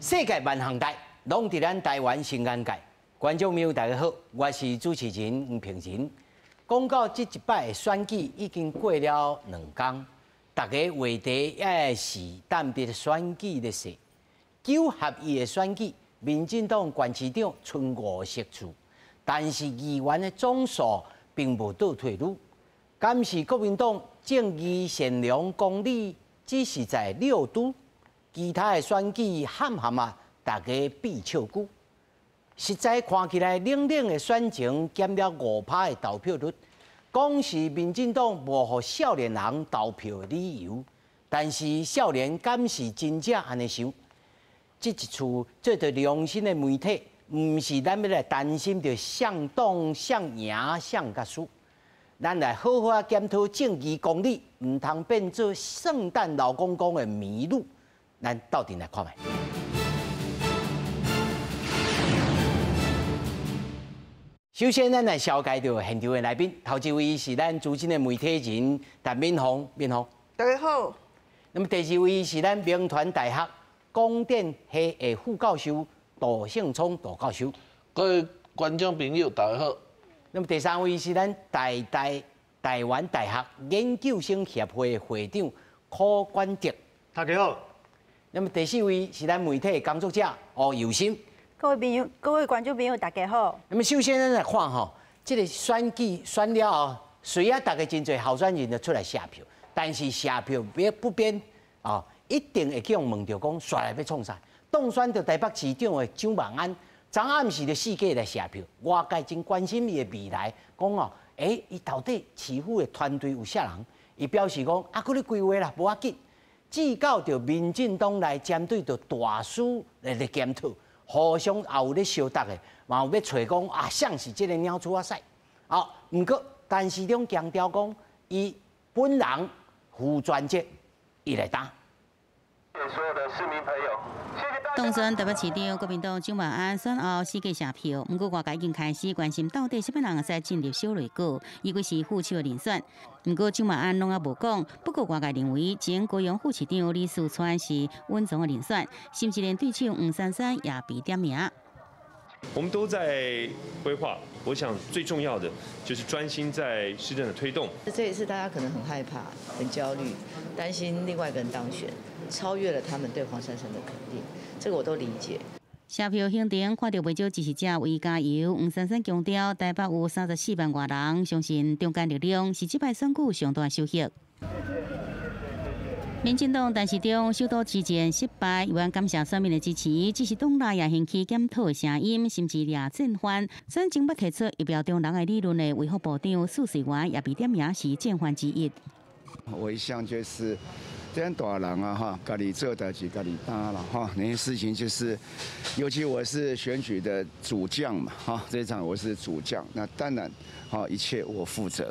世界萬項代，攏佇咱台灣新眼界。觀眾朋友大家好，我是主持人黃平仁。講到這一擺的選舉已經過了兩工，大家話題也是等佇選舉的事。九合一的選舉，民進黨縣市長賰五席次，但是議員的總數並無倒退嚕。敢是國民黨正義善良公理只是在六都，其他的選舉喊喊啊，大家閉笑久。實在看起來，冷冷的選情減了5趴的投票率，講是民進黨無予少年人投票的理由，但是少年敢是真正按呢想？這一次做著良心的媒體，毋是咱欲來擔心著誰黨誰贏誰共輸，咱來好好仔檢討正義公理，毋通變做聖誕老公公的謎語。咱鬥陣來看覓。首先，咱來紹介著現場的來賓，頭一位是咱資深的媒體人陳敏鳳，敏鳳。大家好。那麼第二位是咱銘傳大學廣電系的副教授杜勝聰杜教授。各位觀眾朋友，大家好。那麼第三位是咱台灣大學研究生協會會長柯冠哲。大家好。那麼第四位是咱媒體工作者吳又心。各位朋友、各位觀眾朋友，大家好。那麼首先咱來看吼，這個選舉選了後，雖然大家真濟候選人就出來謝票，但是謝票別不變啊，一定會去予問著講，煞來欲創啥？當選著台北市長的蔣萬安，昨暗時就四界來謝票，外界真關心伊的未來，講哦，欸，伊到底市府的團隊有啥人？伊表示講，啊，閣咧規劃啦，無要緊。至到著民進黨來針對著大師來咧檢討。互相也有咧相搭的，嘛有欲揣講啊，誰是這个鳥鼠仔屎？啊，毋過陳時中強調講，伊本人負全責，伊來擔。所有的市民朋友，當選台北市長國民黨蔣萬安選後四界謝票，毋過外界已經開始關心到底啥物人會使進入小內閣，伊閣是副手人選。毋過蔣萬安攏猶無講，不過外界認為前高雄副市長李四川是穩當的人選，甚至連對手黃珊珊也被點名。我們都在規劃，我想最重要的就是專心在市政的推動。這一次大家可能很害怕、很焦慮，擔心另外一個人當選，超越了他們對黃珊珊的肯定，這個我都理解。謝票行程看著袂少支持者為加油，黃珊珊強調台北有34萬外人，相信中間力量是這擺選舉上大收穫。民進黨陳時中首都之戰失敗，猶原感謝選民的支持，只是黨內也掀起檢討的聲音，甚至掠戰犯。選前捌提出疫苗中人的理論的衛福部長蘇瑞元也被點名是戰犯之一。我一向就是這樣大人啊，哈，家己做代誌，家己擔啦，哈，那些事情就是，尤其我是選舉的主將嘛，哈，這場我是主將，那當然，哈，一切我負責。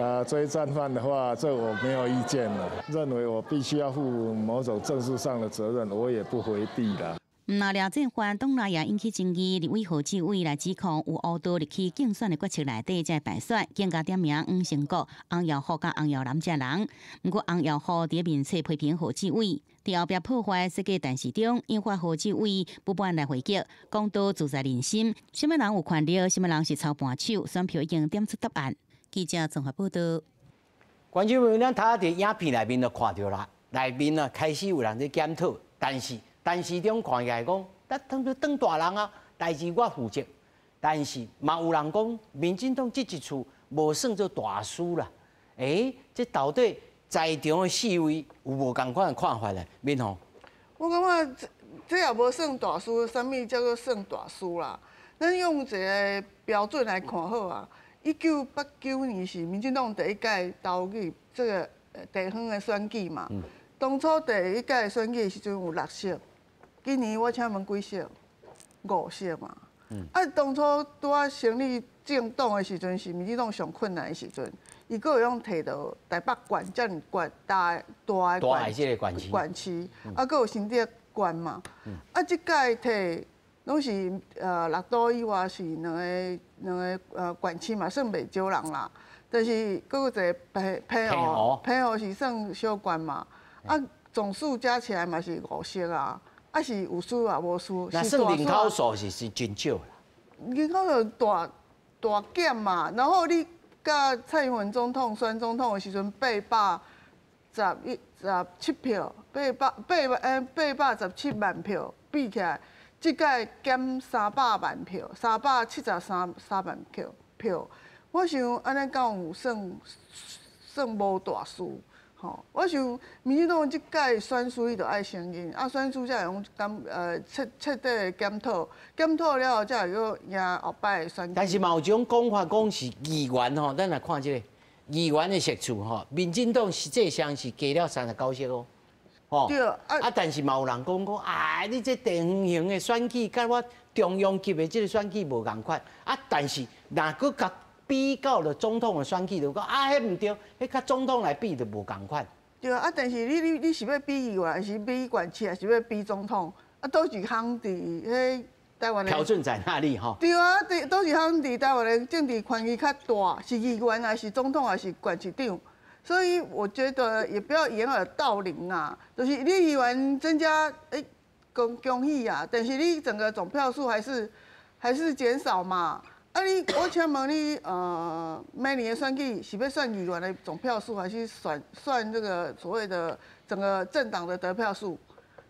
啊，追戰犯的話，這我沒有意見了，認為我必須要負某種政治上的責任，我也不迴避啦。毋但掠戰犯，黨內也引起爭議。立委賀志偉來指控有誤導入去競選的決策內底才敗選，更加點名黃成國、洪耀福佮洪耀南這人。毋過洪耀福佇面冊批評賀志偉，佇後壁破壞設計陳時中，引發賀志偉不滿來回擊，講道自在人心，啥物人有權力，啥物人是操盤手，選票已經點出答案。記者綜合報道。觀眾朋友，咱頭仔佇影片內面就看著啦，內面啊開始有人咧檢討，但是陳時中看起來講，咱當做當大人啊，代誌我負責。但是嘛有人講，民進黨這一次無算做大輸啦。欸，這到底在場的四位有無仝款的看法咧？敏鳳，我感覺這也無算大輸，啥物叫做算大輸啦？咱用一個標準來看好啊。1989年是民進黨第一屆投入這個地方的選舉嘛。當初第一屆選舉的時陣有六席。今年我請問幾席？五席嘛。啊，當初拄仔成立政黨的時陣，是民進黨上困難的時陣，伊閣會用提著台北縣遮爾縣大大的縣市，啊，閣有新竹縣嘛。啊，這屆提攏是六都以外是兩個縣市嘛，算袂少人啦。但是閣有一個澎湖，澎湖是算小縣嘛。啊，總數加起來嘛是五席啊。啊是有输也无输。那算人口数是真少啦。人口数大大减嘛，然后你佮蔡英文总统选总统的时阵811、17票，八百八欸817万票比起来，这届减300万票，373三万票。我想按呢敢有算无大输，吼。我想民进党这届选输，伊就爱承认，啊选输才会用检彻彻底的检讨，检讨了后才会阁赢后摆的选举。但是嘛有一种讲法讲是议员吼，咱来看这个议员的席次吼，民进党实际上是加了39席哦。吼，对啊，啊，但是嘛有人讲讲啊，你这地方型的选举，佮我中央级的这个选举无仝款啊，但是若阁共比较了总统的选举，就讲啊，彼毋对，彼佮总统来比就无仝款。对啊，但是你是欲比议员，还是比县市，还是欲比总统？啊，佗一项伫彼台湾的标准在哪里？吼？对啊，伫佗一项伫台湾的政治权力较大，是议员还是总统还是县市长？所以我觉得也不要掩耳盗铃啊，就是你议员增加，恭恭喜啊，但是你整个总票数还是减少嘛。啊你，我请问你，每年的选举是欲算议员的总票数，还是算算这个所谓的整个政党的得票数？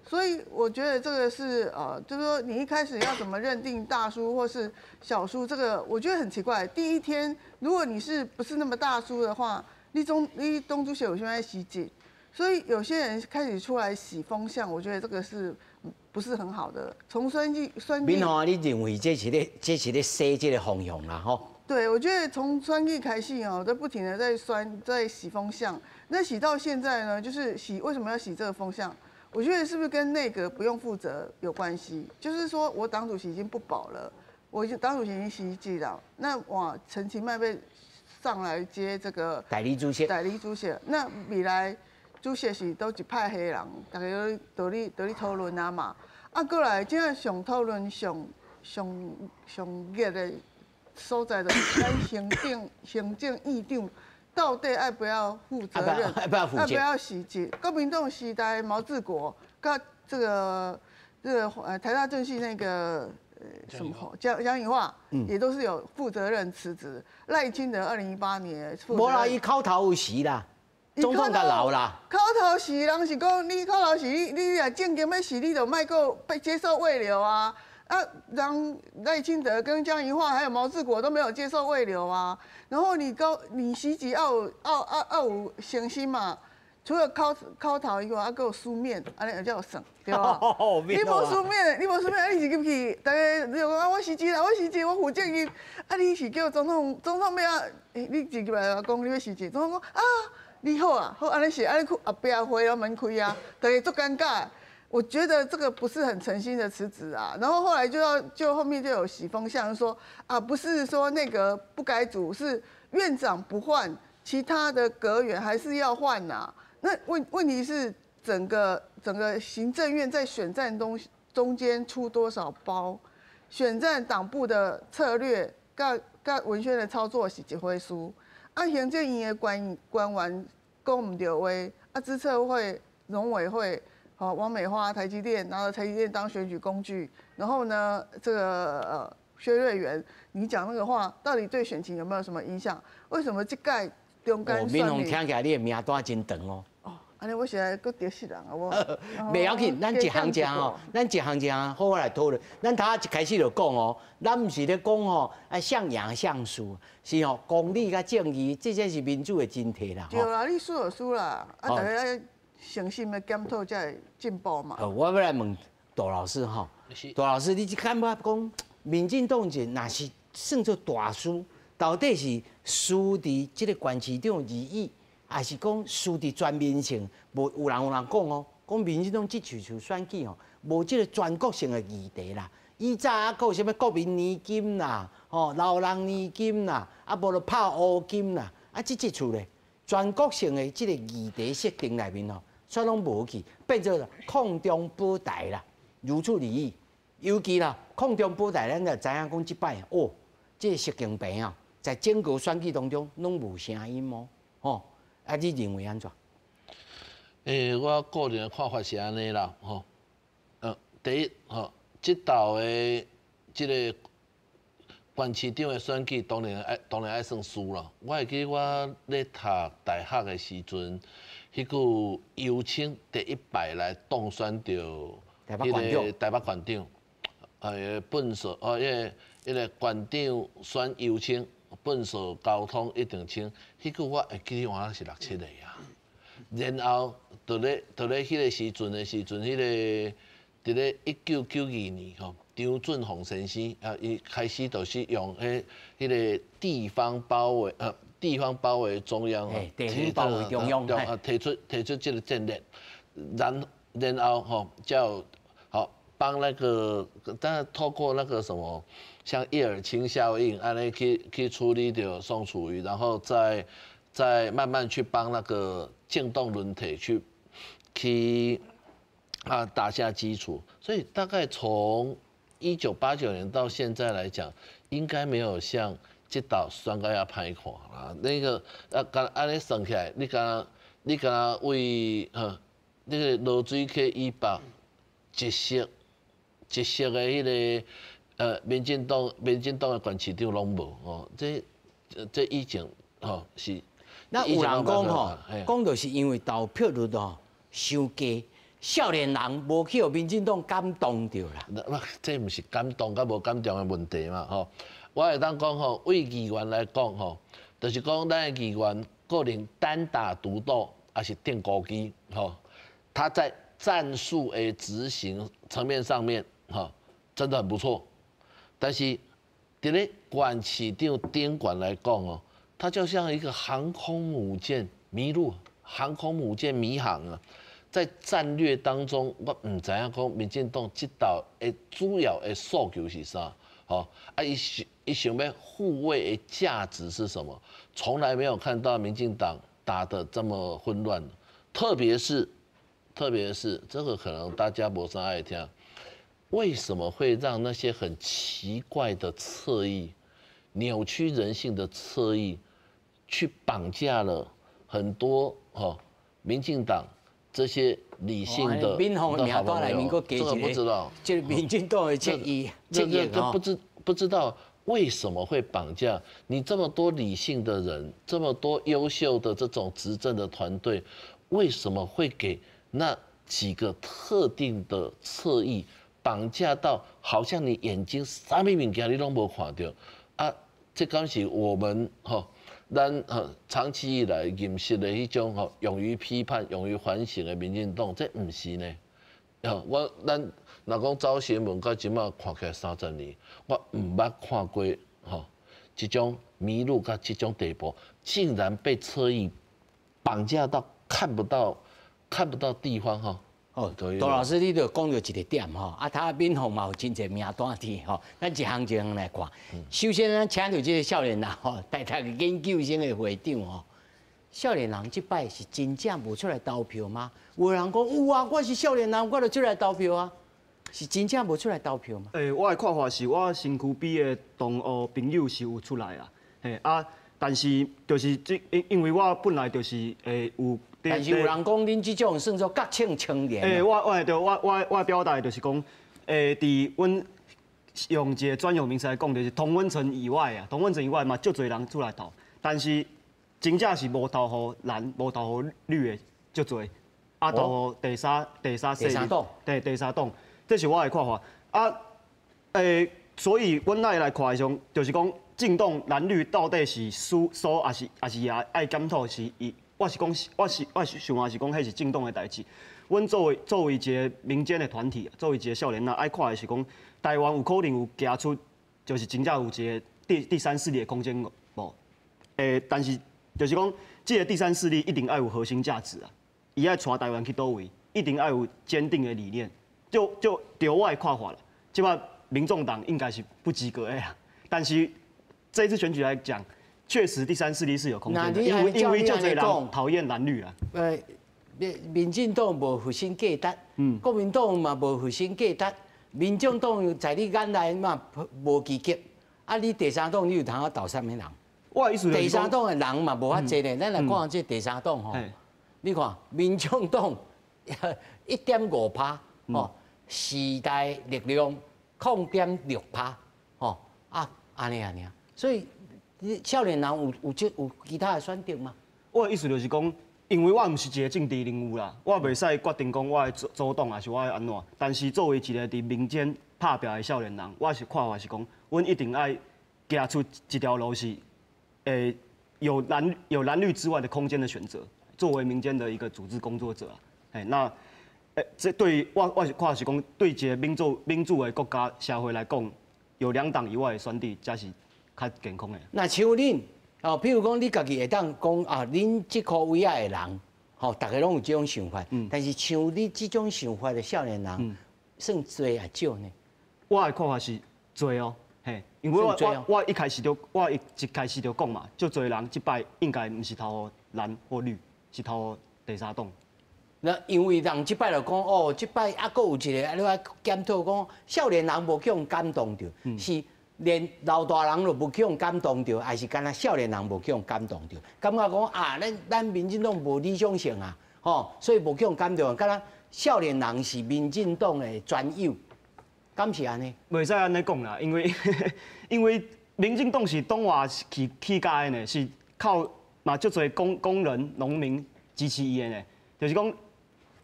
所以我觉得这个是就是说你一开始要怎么认定大输或是小输，这个我觉得很奇怪。第一天，如果你是不是那么大输的话，你党主席有现在辞职，所以有些人开始出来洗风向，我觉得这个是不是很好的？从选举选举，敏凤，你认为这是咧洗这个风向啦？吼？对，我觉得从选举开始哦，都不停的在酸，在洗风向。那洗到现在呢，就是洗为什么要洗这个风向？我觉得是不是跟内阁不用负责有关系？就是说我党主席已经不保了，我已经党主席已经辞职了，那哇，陈其迈被上来接这个代理主席，代理主席，那未来主席是佗一派系人，大家都咧讨论啊嘛。啊，过来，这个上讨论上上上热的所在，就是咱行政院长到底爱不要负责任，爱不要负责，爱不要辞职？国民党时代毛治国，佮这个台大政系那个什么江宜桦，也都是有负责任辞职。赖清德2018年，无啦，伊口头有辞啦，总统共留啦。口头辞，人是讲你口头辞，你若正经欲辞，你就莫阁被接受慰留啊。啊，让赖清德跟江宜桦还有毛治国都没有接受慰留啊。然后你辞职要有诚心嘛。除了口头以外，还阁有书面，按呢才有算，对无？你无书面，你无书面，啊你是入去，逐家你就讲啊，我辞职啦，我辞职，我负责任。啊，你是叫总统，总统欲啊？你入来讲你欲辞职，总统讲啊，你好啊，好按呢是按呢后壁回门开啊，逐家足尴尬。我觉得这个不是很诚心的辞职啊。然后后来就要就后面就有洗风向说啊，不是说那个不该组，是院长不换，其他的阁员还是要换呐。那问题是整个行政院在选战中间出多少包，选战党部的策略，佮文宣的操作是一回事，啊，行政院的官员讲毋对话，啊，资策会、农委会，好，王美花、台积电拿了台积电当选举工具，然后呢，这个薛瑞元，你讲那个话到底对选情有没有什么影响？为什么这届中间敏凤听起来你的名单真长哦。哦，按呢我是来阁得死人啊！我袂要紧，咱一项一项吼，咱一项一项好好来讨论。咱头一开始就讲哦，咱毋是咧讲吼，啊谁赢谁输，是吼公理佮正义，这才是民主的真谛啦。对啦，你输就输啦，啊，大家爱诚心的检讨才会进步嘛。我欲来问杜老师吼，杜老师，你感觉讲民进党这若是算做大输，到底是输伫这个县市长而已，还是讲输伫全面性？无有人讲哦，讲民进党这次选举吼，无这个全国性的议题啦。以早啊，阁有啥物国民年金啦，吼老人年金啦，啊无就拍乌金啦，啊这次咧，全国性的这个议题设定内面吼，煞拢无去，变做抗中保台啦，如此而已。尤其啦，抗中保台，咱就知影讲这摆哦，这个习近平啊，在整个选举当中拢无声音哦，吼，啊，你认为按怎？欸，我个人的看法是按呢啦，吼，第一吼，這道的這个縣市長的選舉，當然愛算輸啦。我會記我咧讀大學的時陣，彼句游清第一擺來當選著彼个台北縣長，糞掃哦，彼个縣長選游清，糞掃交通一定清。彼句我會記得我是六七個啊。然後，佇咧彼个時陣，彼个佇咧1992年吼，張俊宏先生啊，伊開始就是用彼個地方包圍中央，地方包圍中央，啊，提出這個戰略，然後吼，叫好幫那個，但是透過那個什麼，像葉爾欽效應，按呢去處理著宋楚瑜，然後再慢慢去幫那個政黨輪替去打下基礎，所以大概從1989年到現在來講，應該沒有像這道選甲遐歹看啦。那個啊，敢按呢算起來，你敢若為呵，那個濁水溪以北一席的彼个民進黨的縣市長攏無哦，這以前吼是。那有人講吼，講就是因為投票率吼傷低。少年人無去予民進黨感動著啦。那這毋是感動佮無感動的問題嘛吼。我會當講吼，對議員來講吼，就是講咱的議員個人單打獨鬥，抑是釘孤枝吼，他在戰術的執行層面上面吼，真的很不錯。但是佇咧縣市長頂懸來講哦，他就像一個航空母艦迷路，航空母艦迷航啊。在戰略當中，我毋知影講民進黨這道的主要的訴求是啥？吼啊，伊想欲護衛的價值是什麼？從來沒有看到民進黨打得這麼混亂，特別是這個可能大家無啥愛聽，為什麼會讓那些很奇怪的側翼、扭曲人性的側翼，去綁架了很多吼民進黨？這些理性的，民眾的名單內面閣加一個，這個民進黨的側翼，這不知道為什麼會綁架你這麼多理性的人，這麼多優秀的這種執政的團隊，為什麼會給那幾個特定的側翼綁架到，好像你眼睛啥物物件你攏無看著啊？這敢是我們吼？咱長期以來認識的彼種吼，勇於批判、勇於反省的民進黨，這毋是呢。我咱若講走新聞到這馬看起來30年，我毋捌看過吼，這種迷路到這種地步，竟然被側翼綁架到看不到地方吼。哦，杜老師，你著講著一個點吼，啊，他民眾嘛有真濟名單佇吼，咱一項一項來看。首先，咱請著這個少年人吼，台大研究生的會長吼，少年人這擺是真正無出來投票嗎？有人講有啊，我是少年人，我就出來投票啊，是真正無出來投票嗎？我的看法是我身軀邊的同學朋友是有出來啊，嘿啊，但是就是這因為我本來就是有。但是有人講，恁這種算做覺醒青年。我對，我表達的就是講，佇阮用一個專有名詞來講，就是同溫層以外啊，同溫層以外嘛，足濟人出來投，但是真正是無投予藍，無投予綠的足濟，啊，投予第三勢力，對，第三黨，這是我的看法。啊，所以阮愛來看的時陣，就是講，政黨藍綠到底是輸輸，抑是贏，愛檢討是伊。我是講，我是想也是講，彼是政黨的代誌。阮作為一個民間的團體，作為一個少年仔，愛看的是講，台灣有可能有行出，就是真正有一個第三勢力的空間無？但是就是講，這個第三勢力一定愛有核心價值啊，伊愛帶台灣去佗位，一定愛有堅定的理念。就對我的看法啦，這擺民眾黨應該是不及格的啦。但是這一次選舉來講，確實第三勢力是有空間的，因為足濟人討厭藍綠啊。民進黨無核心價值，國民黨嘛無核心價值，民眾黨在你眼內嘛無支級，啊，你第三黨你有通好投啥物人？我意思第三黨的人嘛無遐濟咧，咱來看這第三黨吼，你看民眾黨1.5%，吼，時代力量0.6%，吼啊，按呢按呢，所以少年人有其他的選擇嗎？我的意思就是講，因為我毋是一個政治人物啦，我袂使決定講我的組黨抑是我愛按怎。但是作為一個佇民間拍拚的少年人，我是看法是講，阮一定愛行出一條路是，有藍綠之外的空間的選擇。作為民間的一個組織工作者啊，那，這對我是看是講，對一個民主的國家社會來講，有兩黨以外的選擇，才是較健康的。那像恁哦，譬如講你家己會當講啊，恁這箍位仔的人，吼，大家攏有這種想法。但是像你這種想法的少年人，算濟抑少呢？我的看法是濟哦，嘿，因為我一開始就講嘛，足濟人這擺應該毋是投予藍或綠，是投第三黨。那因為人這擺就講哦，這擺猶閣有一個，你愛檢討講，少年人無去予感動著，是連老大人都無去予感動著，還是干焦少年人無去予感動著？感覺講啊，咱民進黨無理想性啊，吼，所以無去予感動。敢若少年人是民進黨的專有，敢是按呢？袂使按呢講啦，因為民進黨是黨外起家的呢，是靠嘛足濟工人、農民支持伊的呢，就是講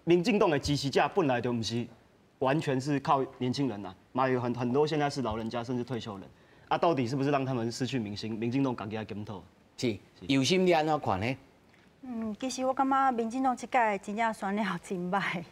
民進黨的支持者本來就毋是完全是靠年輕人啦，嘛有很多現在是老人家甚至退休人，啊，到底是不是讓他們失去民心？民進黨家己愛檢討。是，尤心你按怎看呢？其實我感覺民進黨這屆真正選了真歹，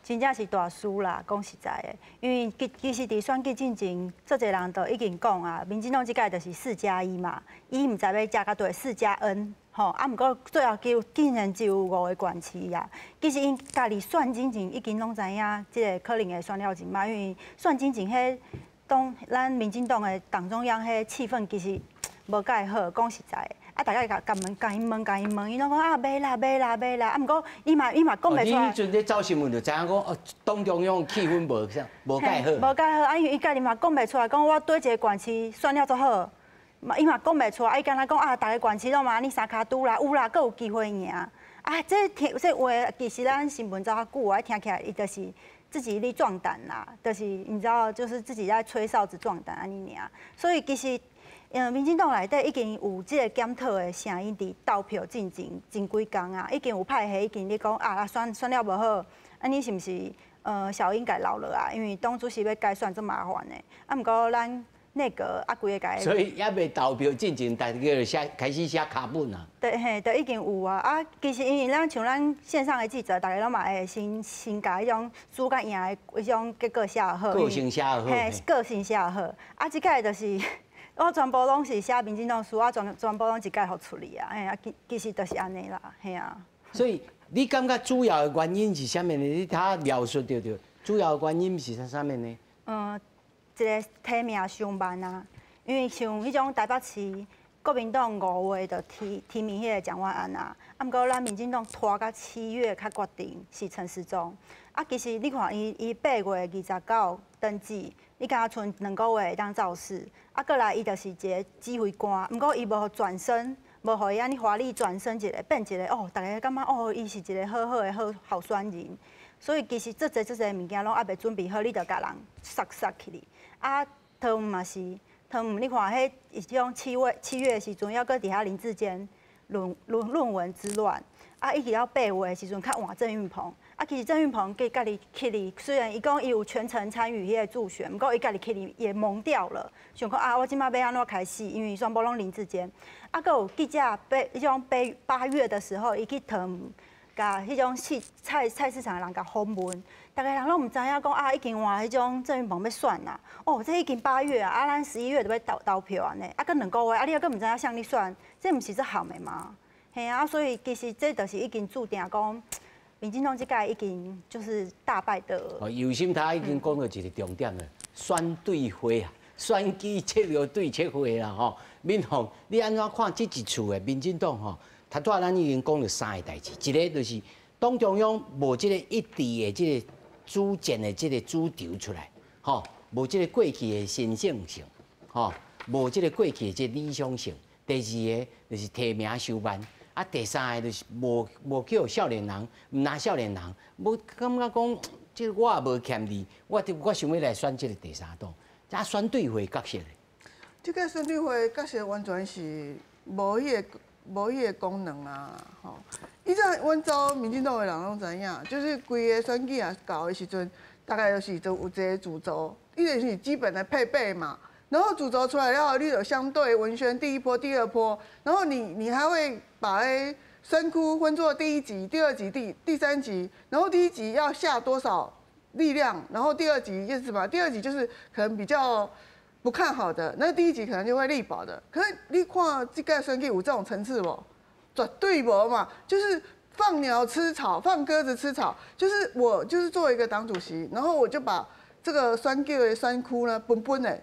真正是大輸啦。講實在的，因為其實佇選舉進前，足濟人都已經講啊，民進黨這屆就是4加1嘛，伊毋知欲加較濟四加 N，吼啊，毋過最後就竟然只有五個縣市啊。其實𪜶家己選進前已經攏知影，這个可能會選了真歹，因為選進前彼黨咱民進黨的黨中央彼氣氛其實無蓋好，講實在的。啊！大家共共問，共伊問，共伊問，伊攏講啊，袂啦，袂啦，袂啦。啊，毋過伊嘛伊嘛講袂出來。你彼陣咧走新聞就知影講，哦，黨中央氣氛無啥，無蓋好。無蓋好，啊，因為伊家己嘛講袂出來，講我佗一个縣市選了足好，嘛伊嘛講袂出來，啊，伊干焦講啊，逐个縣市攏嘛按呢三跤拄啦，有啦，閣有機會贏。啊，這聽這話其實咱新聞走較久啊，聽起來伊就是自己咧壯膽啦，就是你知道，就是自己在吹哨子壯膽按呢爾。所以其實。民進黨內底已經有這个檢討的聲音佇投票進前真幾工啊，已經有派系已經咧講啊，選了無好，啊你是毋是小英共留落啊？因為黨主席欲改選足麻煩的，啊毋過咱內閣啊規个共。所以猶未投票進前，大家就寫開始寫腳本啊。對嘿，都已經有啊。啊，其實因為咱像咱線上的記者，大家攏嘛會先共彼種輸佮贏的彼種結果寫好。個性寫好。嘿，個性寫好。啊，這擺就是。我全部攏是寫民進黨輸，啊，全部攏一概予出去啊，嘿啊，其實就是按呢啦，嘿啊。所以你感覺主要的原因是啥物呢？你頭描述著著，主要的原因是啥物呢？一个提名傷慢啊，因為像彼種台北市國民黨5月就提名彼個蔣萬安啊，啊，毋過咱民進黨拖到7月才決定是陳時中。啊，其實你看伊8月29登記，你敢若賰2個月會當造勢，啊，過來伊就是一个指揮官，毋過伊無轉身，無予伊按呢華麗轉身一个變一个哦，大家感覺哦，伊是一个好好的好候選人。所以其實足濟足濟物件攏猶未準備好，你就共人殺殺去哩。啊，桃園嘛是，桃園你看彼一種7月的時陣，猶閣佇遐林智堅論文之亂，啊，一直到8月的時陣，較換鄭運鵬。啊，其實鄭運鵬佮家己去哩，雖然伊講伊有全程參與彼个助選，毋過伊家己去哩也懵掉了，想講啊，我這馬欲按怎開始？因為全部攏林智堅。啊，閣有記者彼種8月的時候，伊去桃園，共彼種菜市場的人共訪問，逐个人攏毋知影講啊，已經換彼種鄭運鵬欲選啦。哦，這已經八月啊，啊，咱11月就欲投票按呢，啊，閣2個月，啊，你猶閣毋知影啥咧選，這毋是足譀的嗎？嘿啊，所以其實這就是已經注定講，民進黨這屆已經就是大敗的。哦，尤心他已經講到一個重點了，選對會啊，選舉策略對策會啦吼。敏鳳，你按怎看這一次的民進黨吼？頭拄仔咱已經講了三个代誌，一个就是黨中央無這個一致的這個主見的這個主軸出來，吼，無這個過去的神聖性，吼，無這個過去的這個理想性。第二个就是提名傷慢，啊，第三个就是無叫少年人，毋若少年人，無感覺講，這個我也無欠你，我想欲來選這個第三黨，啊，選對會角色。這個選對會角色完全是無彼個功能啊，吼！以前阮走民進黨的人攏知影，就是規个選舉啊搞的時陣，大概就是就有一個主軸，伊就是基本的配備嘛。然後主軸出來了後，你就相對文宣第一波、第二波，然後你還會把彼選區分做第一級、第二級、第三級，然後第一級要下多少力量，然後第二級就是什麼？第二級就是可能比較不看好的，那第一級可能就會力保的。可是你看這個選舉有這種層次無？絕對無嘛，就是放鳥吃草，放鴿子吃草，就是我就是做一個黨主席，然後我就把這個選舉的選區呢分分的。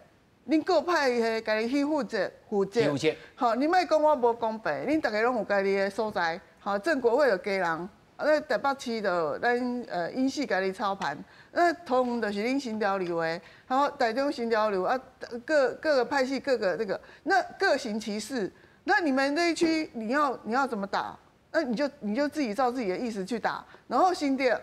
恁各派系家己去負責負責，好，你莫講我無公平，恁逐家攏有家己的所在，好，正國會就家人，啊，那台北市就咱英系家己操盤，那桃園就是恁新潮流的，然後台中新潮流啊，各個派系各個這個，那各行其事，那你們那一區你要怎麼打？那你就自己照自己的意思去打，然後新店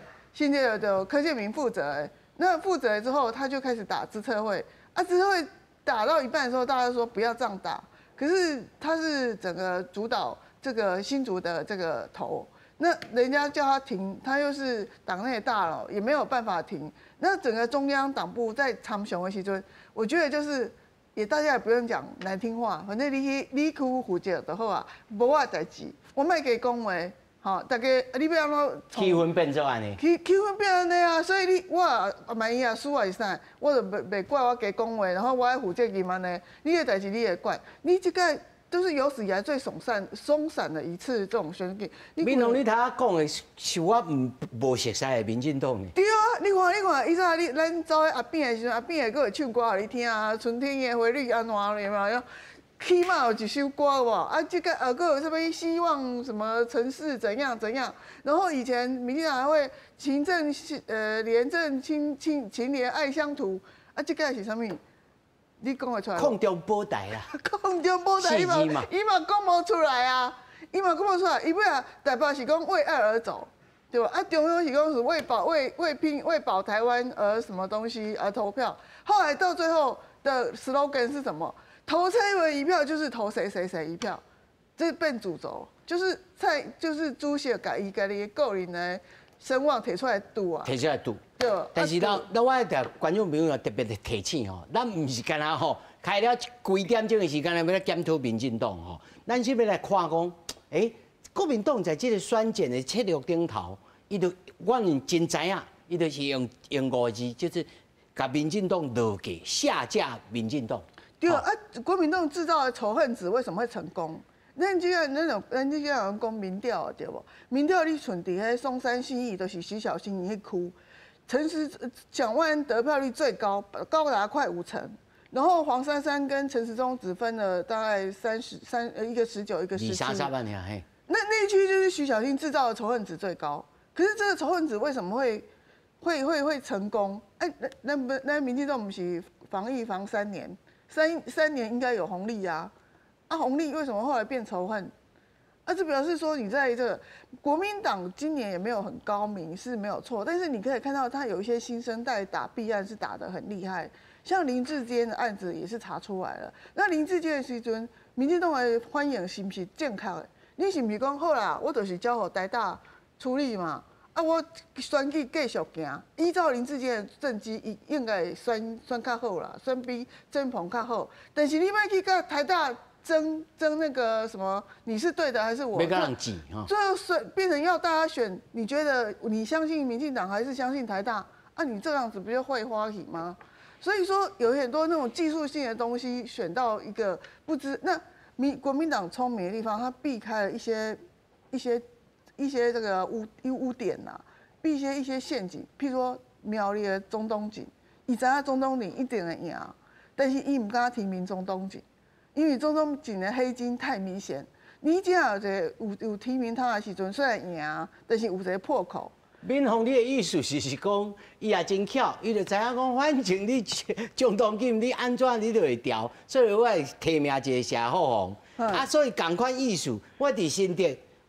就柯建銘負責，那負責之後他就開始打資策會，啊，資策會打到一半的時候，大家說不要這樣打，可是他是整個主導這個新竹的這個頭，那人家叫他停，他又是黨內大佬，也沒有辦法停。那整個中央黨部在參詳的時陣，我覺得就是也大家也不用講難聽話，反正你去負責就好啊，無我代誌，我莫加講話，吼，大家你欲按怎？氣氛變做按呢？氣氛變按呢啊，所以你我萬一也輸也是啥，我就袂怪我加講話，然後我愛負責任按呢。你的代誌你會管，你這個都是有史以來最鬆散的一次這種選舉。民雄，你頭仔講的是我毋無熟悉的民進黨的。對啊，你看，你看，以前你咱走去阿扁的時陣，阿扁會閣會唱歌予你聽啊，春天的回憶按怎的嘛？起碼有一首歌無？啊，這個閣有啥物希望什麼城市怎樣怎樣？然後以前民進黨還會勤政廉政清清勤廉愛鄉土，啊，這個是啥物？你講會出來？空中寶台啦。空中寶台，伊嘛伊嘛講無出來啊！伊嘛講無出來，伊尾啊，台北是講為愛而走，對吧？啊，中央是講是為保為為拼為保台灣而什麼東西而投票。後來到最後的 slogan 是什麼？投蔡英文一票就是投誰誰誰一票，這變主軸，就是蔡就是主席共伊家己個人的聲望提出來賭啊，提出來賭。對。但是咱我佇觀眾朋友特別的提醒吼，咱毋是干焦吼，開了幾點鐘的時間來欲來檢討民進黨吼，咱是欲來看講，國民黨在這個選戰的策略頂頭，伊就我真知影，伊就是用五字，就是共民進黨落架下架民進黨。對啊，國民黨製造的仇恨值為什麼會成功？咱這個那種，咱這個人講民調對無？民調你賰佇彼松山信義，就是徐巧芯彼區，陳時蔣萬安得票率最高，高達快5成。然後黃珊珊跟陳時中只分了大概33，一個19，一個17。 23萬嘿。那一區就是徐巧芯製造的仇恨值最高。可是這個仇恨值為什麼會成功？哎，那民進黨毋是防疫防三年？三年應該有紅利啊，啊紅利為什麼後來變仇恨？啊，這表示說你在這個國民黨今年也沒有很高明是沒有錯，但是你可以看到他有一些新生代打弊案是打得很厲害，像林智堅的案子也是查出來了。那林智堅的時陣，民進黨的反應是毋是正確的？你是毋是講好啦？我就是交予台大處理嘛？啊，我選舉繼續行，依照林智堅的政績，伊應該選較好啦，選比曾鵬較好。但是你莫去共台大爭那個什麼？你是對的還是我？欲共人擠哈。最後選變成要大家選，你覺得你相信民進黨還是相信台大？啊，你這樣子不就會花體嗎？所以說有很多那種技術性的東西，選到一個不知那國民黨聰明的地方，他避開了一些這個污點吶，避一些陷阱，譬如說苗栗的鍾東錦，伊知影鍾東錦一定會贏，但是伊毋敢提名鍾東錦，因為鍾東錦的黑金太明顯。你只要有一個有提名他的時陣，雖然贏，但是有一個破口。敏鳳，你的意思是講，伊也真巧，伊就知影講，反正你鍾東錦，你按怎你都會調，所以我會提名一個謝富弘。啊，所以仝款意思，我佇新竹。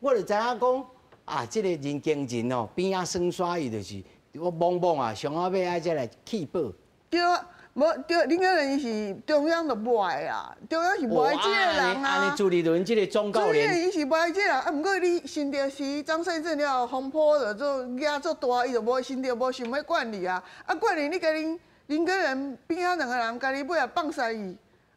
我就知影講啊，這個林耕仁哦，邊仔耍耍伊就是我懵懵啊，上後尾愛才來棄保。對啊，無對，林耕仁伊是中央就無愛啦，中央是無愛這個人啊。按呢朱立倫這個總教練，伊是無愛這個人，啊，毋過你新竹市張善政了風波就做惹足大，伊就無新竹無想欲管理啊，啊管理你共恁林耕仁邊仔兩個人，家己尾也放殺伊。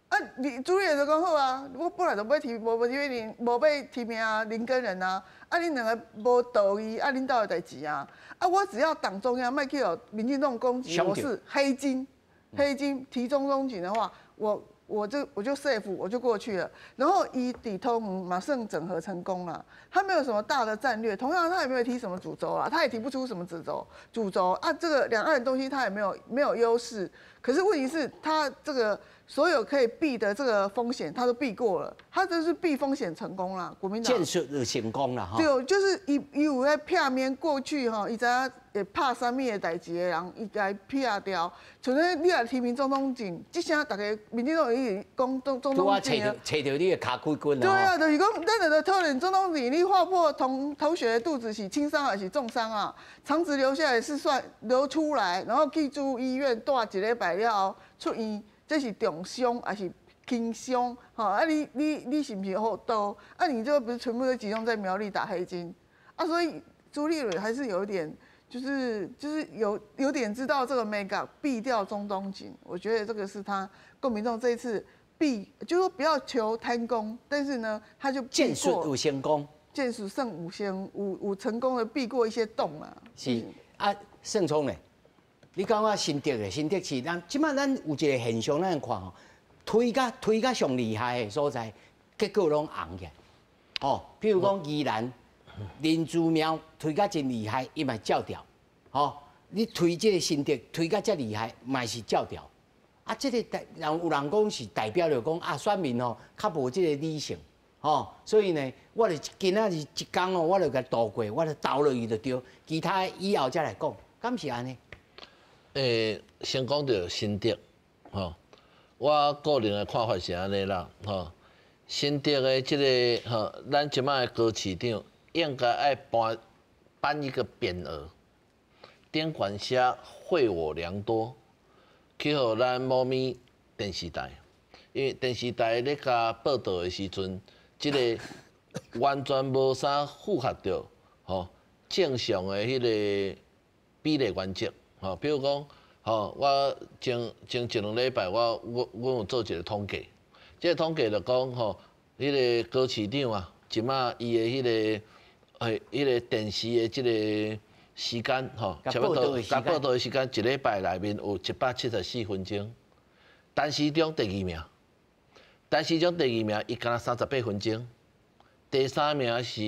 啊，你朱立倫就講好啊，我本來就欲提，無無提名，無欲提名林耕仁啊。啊，恁兩个無道義，啊，恁兜的代誌啊。啊，我只要黨中央莫去予民進黨攻擊我是黑金，黑金提鍾東錦的話，我就 safe，我就過去了。然後伊佇桃園馬上整合成功了，他沒有什麼大的戰略，同樣他也沒有提什麼主軸啊，他也提不出什麼主軸，主軸啊，這個兩岸的東西他也沒有優勢。可是問題是，他這個所有可以避的這個風險，他都避過了，他這是避風險成功了。國民黨戰術就成功了哈。對，就是伊伊有咧避免過去吼，伊知影會拍啥物的代誌的人，伊共避掉。像咧，你若提名鍾東錦，這聲逐家民進黨已經講鍾鍾東錦啊，揣著你的跤骨骨。對啊，就是講，咱就討論鍾東錦，你劃破同學的肚子是輕傷還是重傷啊？腸子留下來是算流出來，然後去住醫院蹛一禮拜了後出院。這是重傷還是輕傷？吼啊你！你你是毋是好多？啊，你這個不是全部都集中在苗栗打黑金？啊，所以朱立倫還是有點，就是有點知道這個眉角避掉鍾東錦。我覺得這個是他國民黨這一次避，就是說不要求貪功，但是呢，他就戰術有成功，戰術勝有成有成功的避過一些洞啊。是啊，勝聰呢？你感覺新竹的新竹市，咱這擺咱有一個現象，咱看吼，推甲上厲害的所在，結果攏紅起來。哦，譬如講宜蘭林姿妙推甲真厲害，伊嘛照掉。吼，你推這個新竹推甲遮厲害，嘛是照掉。啊，這個代人有人講是代表著講啊，選民吼較無這個理性，吼，所以呢，我就今仔日一工哦，我就共渡過，我就投落去就對，其他以後才來講，敢是按呢？先講著新竹，吼，我個人的看法是按呢啦，吼，新竹的這個吼，咱這擺的高市長應該愛頒一個匾額，丁管蝦惠我良多，去予咱某咪電視台，因為電視台咧共報道的時陣，這個完全無啥符合著吼正常的彼個比例原則。吼，比如講，吼，我前前一兩禮拜，我有做一個統計，這個統計就講，吼，彼個高市長啊，這擺伊的彼個，彼個電視的這個時間，吼，差不多，共報道的時間，一禮拜內面有174分鐘，陳時中第二名，陳時中第二名，伊敢若38分鐘，第三名是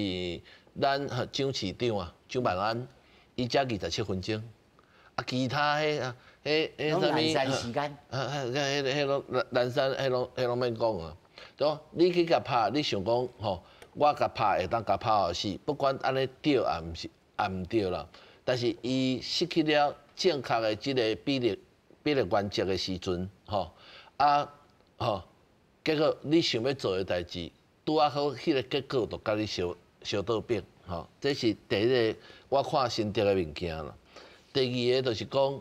咱蔣市長啊，蔣萬安，伊才27分鐘。啊，其他彼啊，彼彼啥物？啊，彼彼攏南山，彼攏彼攏免講啊。對，你去共拍，你想講吼，我共拍會當共拍予死，不管按呢對抑毋是抑毋對啦。但是伊失去了正確的這個比例原則的時陣，吼啊吼，結果你想欲做的代誌，拄仔好彼個結果就共你相相倒反，吼，這是第一個我看新竹的物件啦。第二个就是講，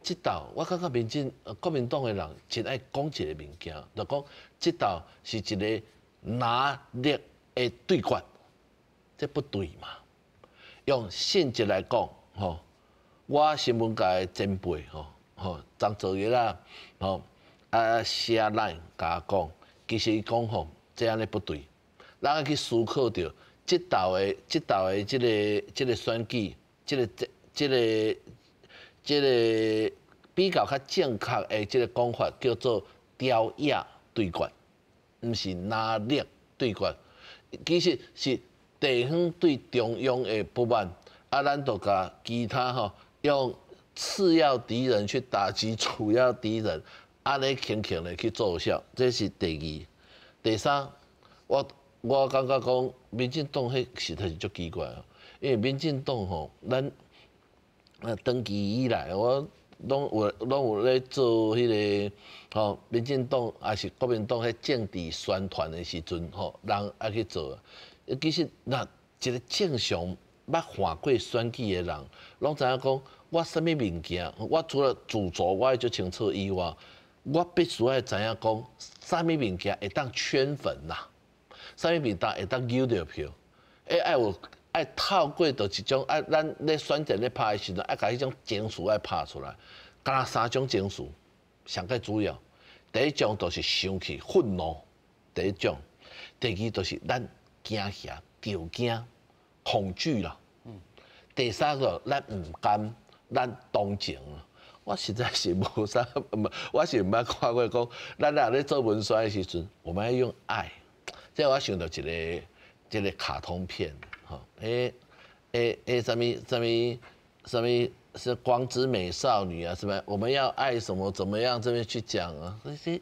這鬥我感覺民進國民黨的人真愛講一個物件，就講這鬥是一個藍綠的對決，這不對嘛？用性質來講，吼，我新聞界的前輩，吼吼張佐業啦，吼啊寫 LINE 共我講，其實伊講吼，這按呢不對，咱愛去思考著，這鬥的這鬥的這个這个選舉，這个這。這个、這个比較較正確的這个講法叫做朝野對決，毋是藍綠對決。其實是地方對中央的不滿，啊，咱就共其他吼用次要敵人去打擊主要敵人，按呢輕輕的去奏效，這是第二。第三，我感覺講民進黨彼實在是足奇怪哦，因為民進黨吼，咱長期以來，我攏有咧做彼个吼，民進黨抑是國民黨彼政治宣傳的時陣吼，人愛去做。其實若一个正常捌看过选举的人，攏知影講，我啥物物件，我除了主軸我愛足清楚以外，我必須愛知影講，啥物物件會當圈粉啦，啥物物件會當扭著票，欸愛有愛透過著一種愛咱咧選戰咧拍的時陣，愛共彼種情緒愛拍出來，敢若三種情緒，上蓋主要，第一種就是生氣、憤怒，第一種；第二就是咱驚嚇、著驚、恐懼啦。第三個，咱毋甘，咱同情。我實在是無啥，我是毋捌看過講，咱若咧做文宣的時陣，我們要用愛。這我想著一個卡通片，吼，欸欸欸，啥物啥物啥物是光之美少女啊？什麼？我們要愛什麼？怎麼樣？這邊去講啊？這些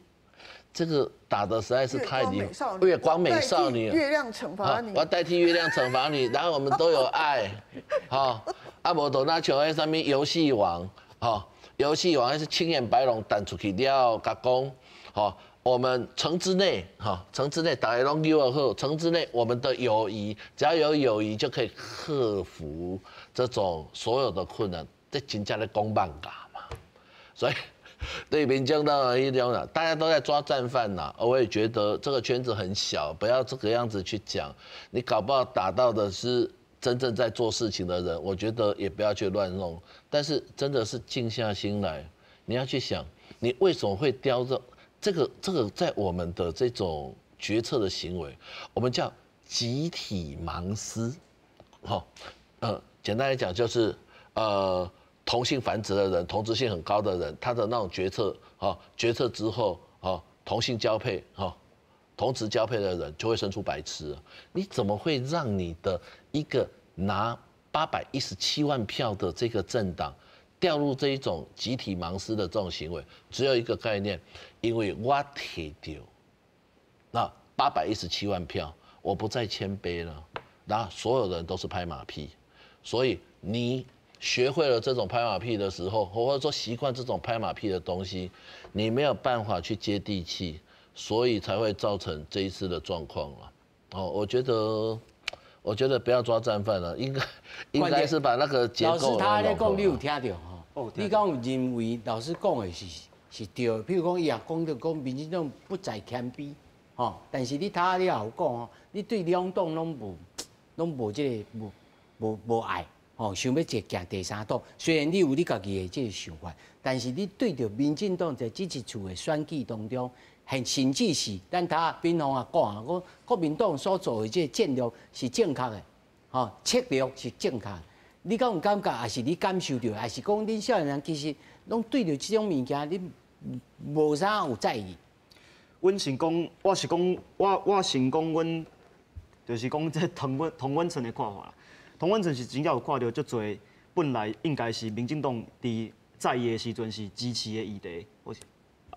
這個打得實在是太離譜。月光美少女，月亮懲罰你。我代替月亮懲罰你，然後我們都有愛，吼，啊無就若像彼啥物遊戲王，吼，遊戲王彼是青眼白龍彈出去了，共講，吼，我們城之內，哈，城之內大家攏友好，城之內我們的友誼，只要有友誼就可以克服這種所有的困難。這真正咧講漫畫嘛，所以對民進黨一種啦，大家都在抓戰犯吶。我也覺得這個圈子很小，不要這個樣子去講，你搞不好打到的是真正在做事情的人。我覺得也不要去亂弄，但是真的是靜下心來，你要去想，你為什麼會雕這這個在我們的這種決策的行為，我們叫集體盲思，好，簡單來講就是同性繁殖的人，同質性很高的人，他的那種決策，哈，決策之後，哈，同性交配，哈，同質交配的人就會生出白痴。你怎麼會讓你的一個拿817萬票的這個政黨掉入這一種集體盲思的這種行為？只有一個概念，因為我提著那817萬票，我不再謙卑了，然後所有人都是拍馬屁，所以你學會了這種拍馬屁的時候，或者說習慣這種拍馬屁的東西，你沒有辦法去接地氣，所以才會造成這一次的狀況了。哦，我覺得不要抓戰犯了，應該是把那個結構。老師他咧講，你有聽著吼？你敢有認為老師講的是對的？譬如講，伊也講著講民進黨不在謙卑，吼，但是你頭你也有講吼，你對兩黨攏無這個無愛，吼，想欲一個行第三黨。雖然你有你家己的這個想法，但是你對著民進黨在這一次的選舉當中，甚至是咱頭斌宏也講啊，講國民黨所做的這個戰略是正確的，吼，策略是正確。你敢有感覺，抑是你感受著，抑是講恁少年人其實攏對著這種物件，你無啥有在意？阮是講，我是講，我想講，阮就是講這同溫層的看法。同溫層是真正有看著足濟，本來應該是民進黨佇在野的時陣是支持的議題，或是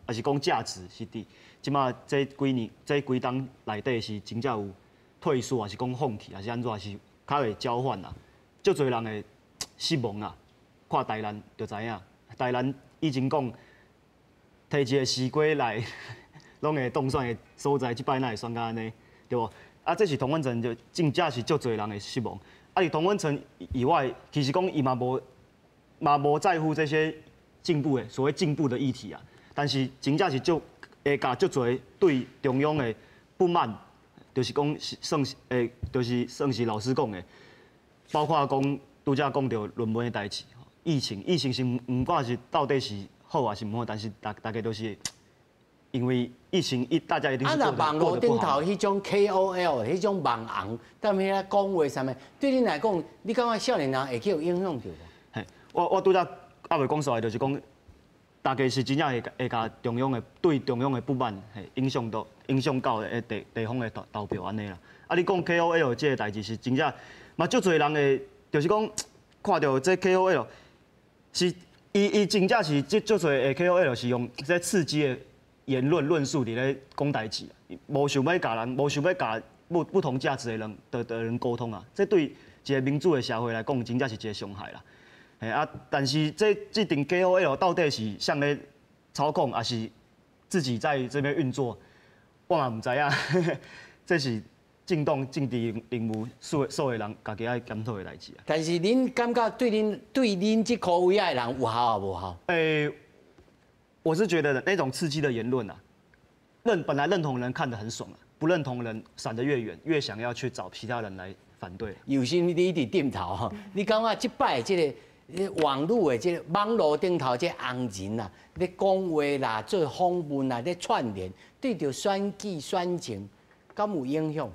抑是講價值是佇這馬這幾年這幾冬內底是真正有退縮，抑是講放棄，抑是按怎是較會交換啦。足濟人會失望啊！看台南就知影，台南以前講提一個西瓜來，攏會當選的所在，這擺哪會選甲按呢？對無？啊，這是同溫層就真正是足濟人的失望。啊，佇同溫層以外，其實講伊嘛無在乎這些進步的所謂進步的議題啊。但是真正是足會共足濟對中央的不滿，就是講算是欸，就是算是老師講的，包括講拄才講著論文的代誌，疫情，疫情是毋管是到底是好抑是毋好，但是大家都是因為疫情一，大家一定是過得啊，若網路頂頭彼種 KOL，彼種網紅，踮遐講話啥物，對恁來講，你感覺少年人會去有影響著無？嘿，我拄才猶未講煞的，就是講，大家是真正會共中央的對中央的不滿，嘿，影響到地方的投票按呢啦。啊，你講 KOL 這個代誌是真正嘛，足濟人會，就是講看著這 KOL 是伊真正是這足濟的 KOL 是用這刺激的言論論述佇咧講代誌，無想欲共人，無想欲共不同價值的人的人溝通啊，這對一個民主的社會來講，真正是一個傷害啦。嘿啊，但是這陣 KOL 到底是啥咧操控，抑是自己在這邊運作，我嘛毋知影。這是政党政治任务所有人家己爱检讨的代志啊。但是恁感觉对恁这箍位的人有效抑无效？欸，我是觉得那种刺激的言论啊，本来认同人看得很爽啊，不认同人闪得越远，越想要去找其他人来反对。有心你一直点头吼，你感觉这摆这个网路的这个网路顶头这红人啊，咧讲话啦，做访问啦，咧串联，对著选举选情，敢有影响？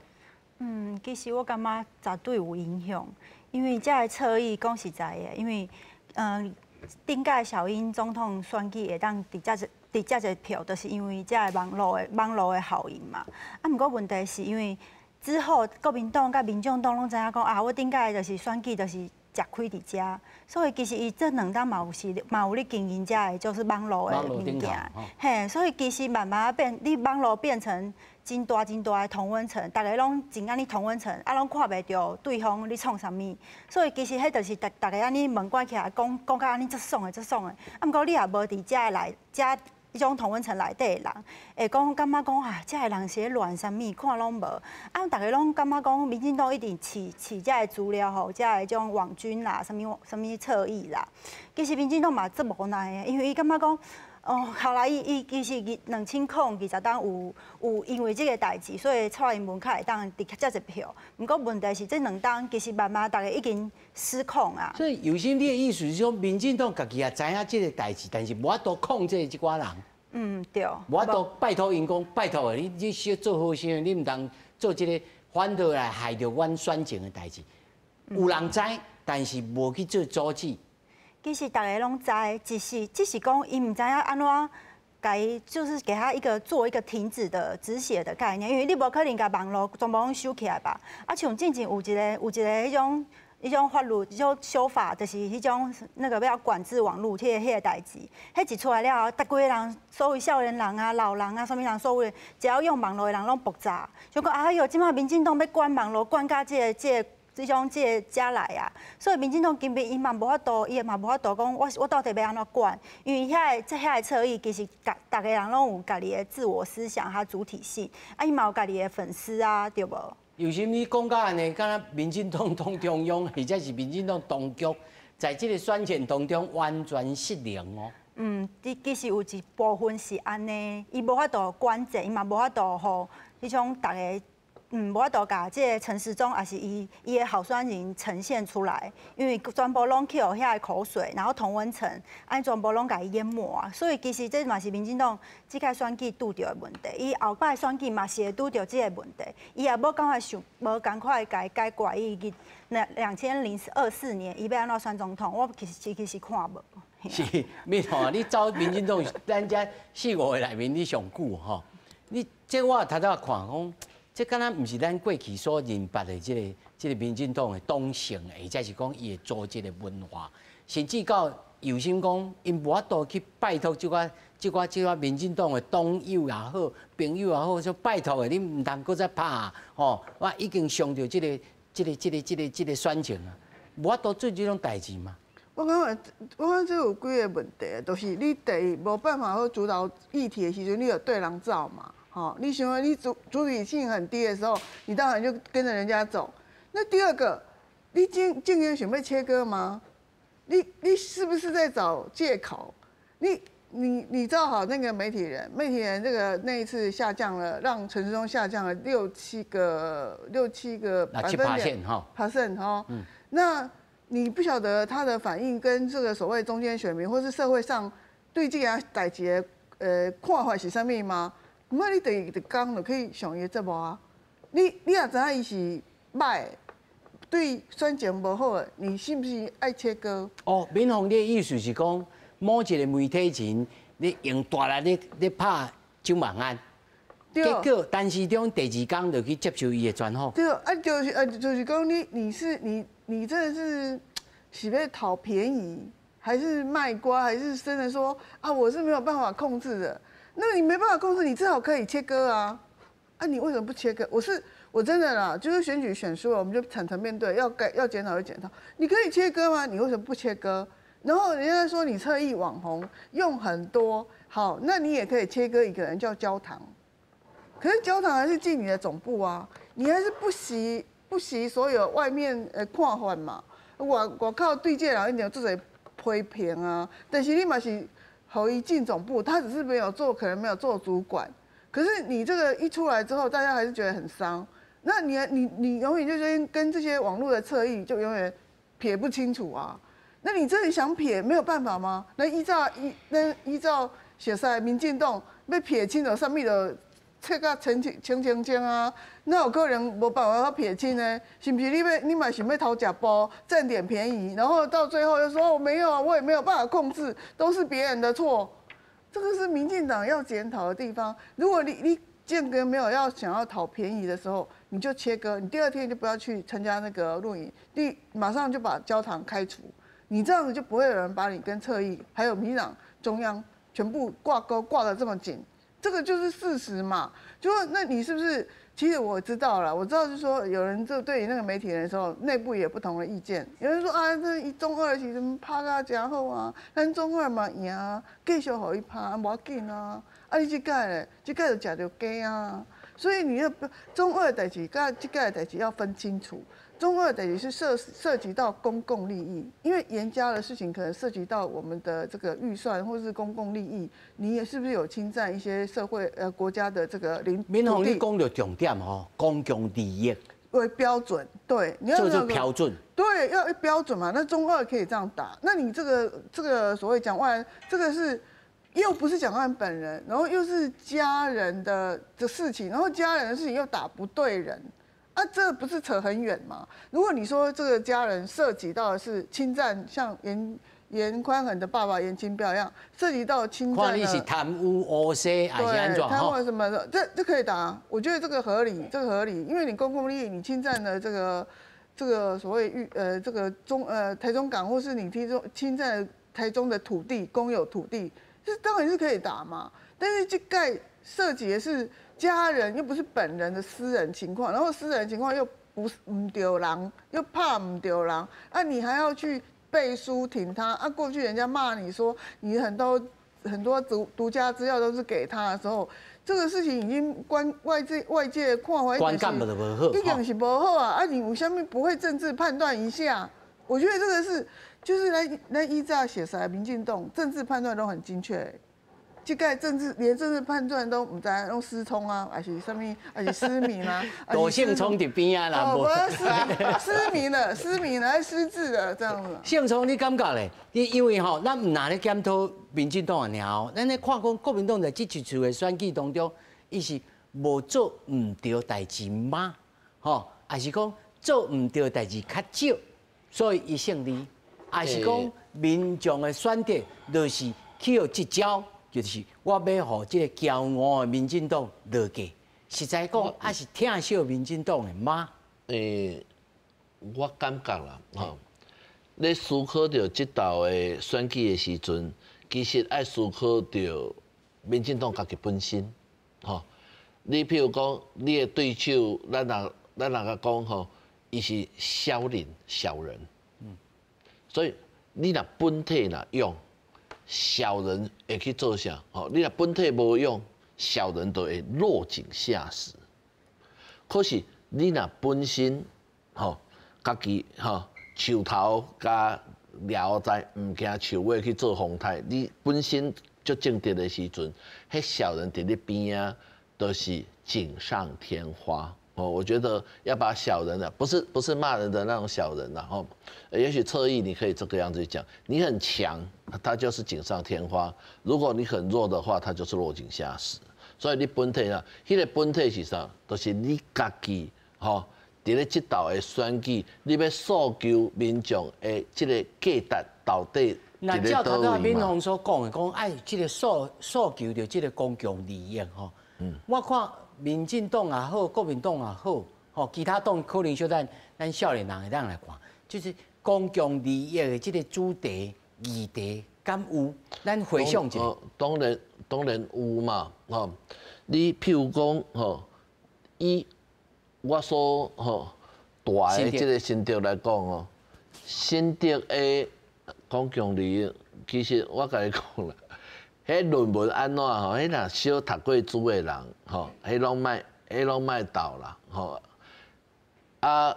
嗯，其实我感觉绝对有影响，因为这个侧翼讲实在的，因为顶届小英总统选举会当伫遮伫遮济票，就是因为这个网路的效应嘛。啊，毋过问题是因为之后国民党佮民众党拢知影讲啊，我顶届就是选举就是食亏伫遮，所以其实伊这两党嘛有是嘛有咧经营遮个就是网路的物件，嘿，所以其实慢慢变，你网路变成真大真大的同温层，逐家拢真按呢同温层，啊，拢看袂著对方咧创啥物，所以其实彼就是逐逐家按呢门关起来讲讲甲按呢足爽的足爽的，啊，毋过你也无伫遮来遮。彼种同温层内底的人，会讲感觉讲啊，遮个人是咧乱啥物，看拢无。啊，逐家拢感觉讲，民进党一直饲饲遮个资料予遮个种网军啦，啥物啥物侧翼啦。其实民进党嘛足无奈的，因为伊感觉讲，哦，后来伊伊其实2020冬有因为这个代志，所以蔡英文较会当得遮济票。毋过问题是这两冬其实慢慢逐家已经失控啊。所以有心你的意思是说，民进党家己也知影这个代志，但是无法度控制这寡人。嗯，对。无法度拜托𪜶讲，拜托的，你你小做好心，你毋通做这个反倒来害著阮选情的代志。有人知，但是无去做阻止。其实逐家拢知，只是讲伊毋知影按怎共伊，就是给他一个做一个停止的止血的概念，因为你无可能共网路全部拢收起来吧？啊，像进前有一个彼种法律、彼种修法，就是彼种那个欲管制网路，彼个代志，彼一出来了后，逐规个人，所有少年人啊、老人啊，啥物人，所有只要用网路的人拢爆炸，就讲哎哟，这摆民进党欲管网路，管甲这个。这种这个遮来啊，所以民进党根本伊嘛无法度，伊也嘛无法度讲我到底欲按怎管？因为遐个这遐个侧翼其实逐逐个人拢有家己的自我思想和主体性，啊，伊嘛有家己的粉丝啊，对无？有时你讲到按呢，敢若民进党党中央或者是民进党当局，在这个选战当中完全失灵哦。嗯，其实有一部分是按呢，伊无法度管制，伊嘛无法度予彼种逐个。无法度共这个陈时中，抑是伊伊的候选人呈现出来，因为全部拢去予遐个口水，然后同温层，按全部拢共伊淹没啊。所以其实这嘛是民进党这届选举拄著的问题，伊后摆选举嘛是会拄著这个问题，伊也无共款想，无共款共伊解决。伊2024年伊欲按怎选总统，我其实看无。是，美凤，你走民进党，咱遮四五个内面你上久吼，你这我头拄仔看讲。这敢若毋是咱过去所认捌的这个民进党的党性，或者是讲伊的组织的文化，甚至到有心讲，𪜶无法度去拜托这寡民进党的党友也好，朋友也好，说拜托的，你毋通阁再拍啊！吼，我已经伤著这个选情啊，无法度做这种代志嘛。我感觉这有几个问题，就是你第一无办法好主导议题的时阵，你就缀人走嘛。吼，你想你主体性很低的时候，你当然就跟着人家走。那第二个，你竞选想欲切割吗？你是不是在找借口？你照好那个媒体人，媒体人这个那一次下降了，让陈时中下降了六七个百分点哈，percent 哈。那你不晓得他的反应跟这个所谓中间选民或是社会上对这个代志的看法是啥物吗？那你第一工就可以上伊的节目啊！你也知影伊是歹，对选情无好的，你是毋是爱切割？哦，敏凤，你的意思是讲，某一个媒体人，你用大力咧拍蒋万安，结果陈时中第二工就去接受伊的专访。对啊，就是啊，就是讲你你是你你真的是欲讨便宜，还是卖乖，还是真的说啊，我是没有办法控制的？那你没办法控制，你至少可以切割啊！啊，你为什么不切割？我真的啦，就是选举选输了，我们就坦诚面对，要改要检讨就检讨。你可以切割吗？你为什么不切割？然后人家说你侧翼网红用很多，好，那你也可以切割一个人叫焦糖，可是焦糖还是进你的总部啊，你还是不惜所有外面看法嘛。外口对这人一定做侪批评啊，但是你嘛是予伊进总部，他只是没有做，可能没有做主管。可是你这个一出来之后，大家还是觉得很伤。那你永远就是跟这些网络的侧翼就永远撇不清楚啊。那你真的想撇没有办法吗？那依照写在民进党欲撇清楚啥物就切甲清清清清清啊，哪有可能无办法撇清呢？是毋是你欲你嘛想欲偷食步占点便宜，然后到最后又说我没有啊，我也没有办法控制，都是别人的错。这个是民进党要检讨的地方。如果你建哥没有要想要讨便宜的时候，你就切割，你第二天就不要去参加那个录影，马上就把焦糖开除。你这样子就不会有人把你跟侧翼还有民进党中央全部挂钩挂得这么紧，这个就是事实嘛。就说那你是不是？其实我知道了，我知道就是说有人就对于那个媒体人的时候，内部也有不同的意见。有人说啊，这一中二其实拍甲诚好啊，咱中二嘛赢啊，继续予伊拍，无要紧啊。啊，你这届咧，这届就食著鸡啊。所以你要中二代志佮这届代志要分清楚。中二代志是涉及到公共利益，因为严家的事情可能涉及到我们的这个预算或是公共利益，你也是不是有侵占一些社会国家的这个领民宏，你讲到重点吼，公共利益为标准，对，你要这是标准，对，要标准嘛。那中二可以这样打，那你这个所谓蒋万安，这个是又不是蒋万安本人，然后又是家人的事情，然后家人的事情又打不对人。啊，这不是扯很远吗？如果你说这个家人涉及到的是侵占，像严宽恒的爸爸严清标一样，涉及到侵占，看你是贪污乌西还是按怎？贪污什么的，这可以打，我觉得这个合理，这个合理，因为你公共利益，你侵占了这个所谓玉呃这个中呃台中港，或是你听说侵占台中的土地，公有土地，这当然是可以打嘛。但是这盖涉及的是家人，又不是本人的私人情况，然后私人情况又不是毋著人，又拍毋著人，啊，你还要去背书挺他啊？过去人家骂你说你很多很多独家资料都是给他的时候，这个事情已经关外界看法观感无好，已经是无好啊！啊，你为啥物不会政治判断一下？我觉得这个是就是来依照写出来，民进党政治判断都很精确。这个政治连政治判断都毋知，拢失聪啊，还是啥物，还是失明啊？大胜聪伫边啊啦，无失明了，失明了，还失智了这样子。胜聪，你感觉咧？你因为吼，咱毋若咧检讨民进党尔吼，咱咧看讲国民党在这一次的选举当中，伊是无做毋著代志吗？吼，还是讲做毋著代志较少，所以伊胜利？还是讲民众的选择就是去予这招？就是我欲予这个骄傲的民进党落架，实在讲，也是疼惜民进党的吗？我感觉啦，吼，咧思考著这道的选举的时阵，其实爱思考著民进党家己本身，吼。你譬如讲，你的对手，咱若讲吼，伊是小人小人，所以你若本体若勇，小人会去做啥？吼，你若本体无勇，小人就会落井下石。可是你若本身吼，家己吼树头共掠在，毋惊树尾去做风台，你本身足正直的时阵，彼小人伫你边仔，都是锦上添花。哦，我觉得要把小人的，不是骂人的那种小人呐，吼，也许侧翼你可以这个样子讲，你很强，他就是锦上添花；如果你很弱的话，他就是落井下石。所以你本体啊，彼个本体是啥？就是你家己，吼，伫咧这道的选举，你欲诉求民众的这个价值到底那照头拄敏宏所讲的，讲爱这个诉求著这个公共利益，吼，我看。民进党也好，国民党也好，吼，其他党可能小等咱少年人会当来看，就是公共利益的这个主题议题，敢有？咱回想一下。当然当然有嘛，吼！你譬如讲，吼，以我所吼蹛的这个新竹来讲哦，新竹的公共利益，其实我共你讲啦，彼論文按怎吼？彼若小讀過書的人吼，彼攏莫，彼攏莫鬥啦吼。啊，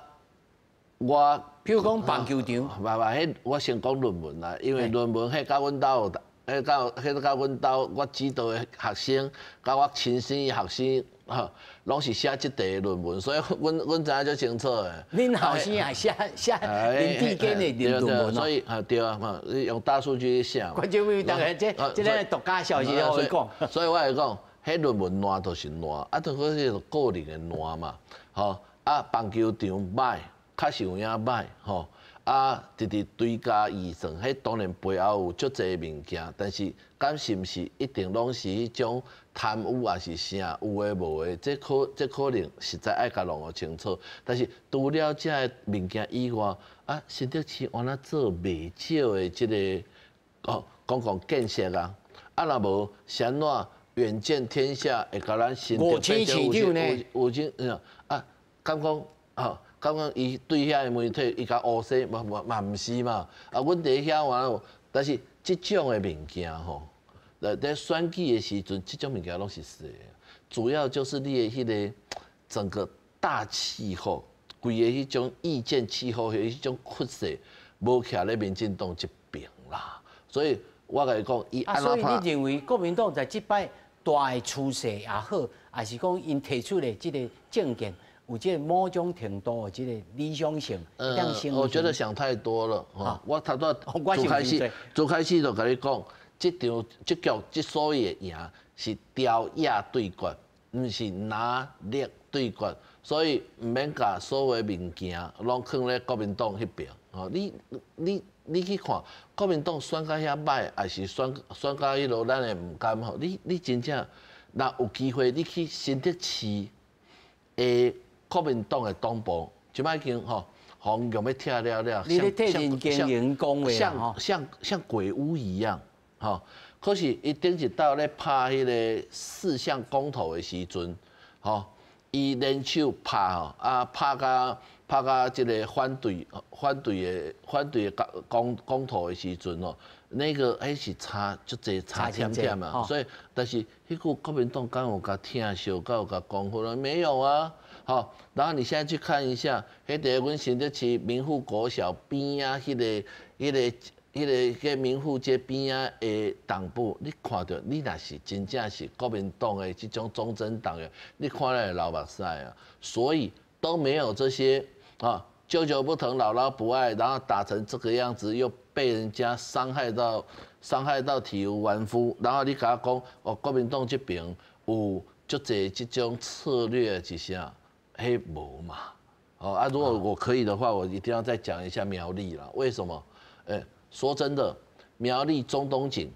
我譬如講棒球場，無無，彼我先講論文啦，因為論文彼佮阮兜，彼佮彼佮阮兜，我指導的學生，佮我親生的學生，吼，攏是寫這題的論文，所以阮知影足清楚的。恁後生也寫寫林智堅的論文。所以啊對啊，吼，你用大數據去寫。觀眾朋友，大家這這咱獨家消息我會講。所以我會講，彼論文爛就是爛，啊，就講是個人的爛嘛，吼，啊，棒球場歹，確實有影歹，吼，啊，直直追加預算，彼當然背後有足濟物件，但是敢是毋是一定攏是彼種貪污抑是啥有的無的，這可能實在愛共弄予清楚。但是除了這个物件以外，啊，新竹市按怎做袂少的這个哦公共建設啊，啊若無是按怎遠見天下會共咱新竹變成有有有啊？敢講吼？敢講伊對遐个媒體伊共烏西嘛嘛嘛毋是嘛？啊，阮佇遐玩，但是這種的物件吼，佇選舉的時陣，這種物件攏是實的。主要就是你的彼個整個大氣候，規個彼種意見氣候，彼種趨勢，無徛咧民進黨這邊啦。所以我共你講，伊啊，所以你認為國民黨在這擺大的趨勢也好，抑是講𪜶提出的這個政見，有這個某種程度的這個理想性？我覺得想太多了。我頭拄最開始就共你講，這場這局之所以會贏，是朝野對決，毋是藍綠對決，所以毋免共所有的物件攏囥咧國民黨彼邊。哦，你去看國民黨選甲遐歹，抑是選甲彼落，咱會毋甘吼。你真正若有機會，你去新竹市的國民黨的黨部，這擺已經吼，予𪜶欲拆了了，你咧替林建榮講話。像鬼屋一樣，吼。可是伊頂一道咧拍彼個四項公投的時陣，吼，伊聯手拍吼，啊拍共這個反對的公投的時陣哦，那個彼是差足濟差忝忝啊，所以但是彼句國民黨敢有共疼惜，敢有共講好了沒有啊？好，然後你現在去看一下，彼個阮新竹市民富國小邊仔，彼個民富街邊仔的黨部，你看著，你若是真正是國民黨的這種忠貞黨員，你看了會流目屎啊！所以都沒有這些啊，舅舅不疼，姥姥不愛，然後打成這個樣子，又被人家傷害到體無完膚，然後你共我講，哦，國民黨這邊有足濟這種策略是啥？彼無嘛？哦啊，如果我可以的話，我一定要再講一下苗栗啦。為什麼？欸，說真的，苗栗鍾東錦，